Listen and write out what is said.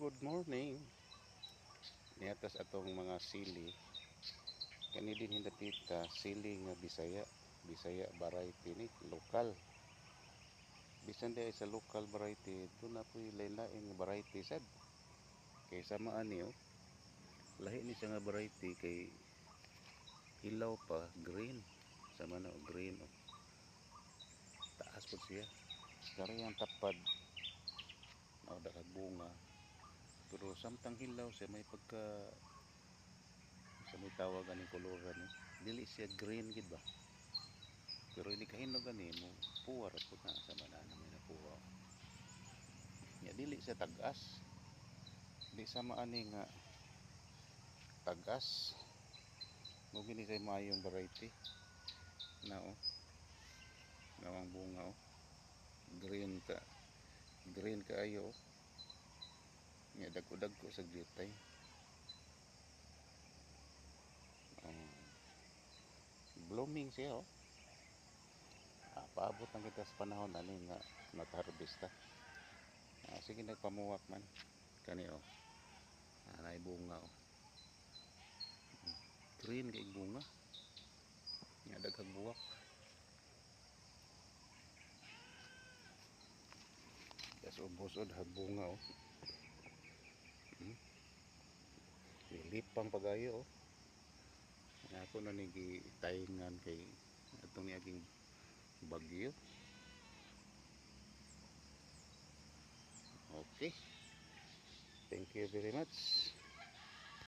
Good morning. Niadto sa atong mga sili. Kani din hindapita sili nga Bisaya, Bisaya variety ni, lokal. Bisan diay sa local variety, duna poy lain-lain nga variety sad. Kay sama ani oh. Lahi ni siya nga variety kay hilaw pa, green. Sama na oh, green oh. Taas pud siya. Karayang tapad oh, daghang bunga. Pero samtang hilaw siya, may pagka sa may tawag aning koloran ni. Dili siya green gid ba. Pero ini kahinog ani mo puwa ra pud na, sama na na may napuwa. Nya dili siya tag-as. Di sama ani nga tag-as. Mo gini siya maayong variety. Na oh. Nawang bunga oh. Green ka. Green kaayo oh. Nya dagko-dagko sa jutay. Oh. Blooming siya oh. Paabot lang kita sa panahon ani nga mag-harvest ta. Sige, nagpamuwak man. Kani oh. Naay bunga oh. Green kay bunga. Nga daghang buwak. Tas ubos oh, daghang bunga oh. Lilipang pagayo oh. Ako na ni gitayngan kay atong niaging bagyo. Okay. Thank you very much.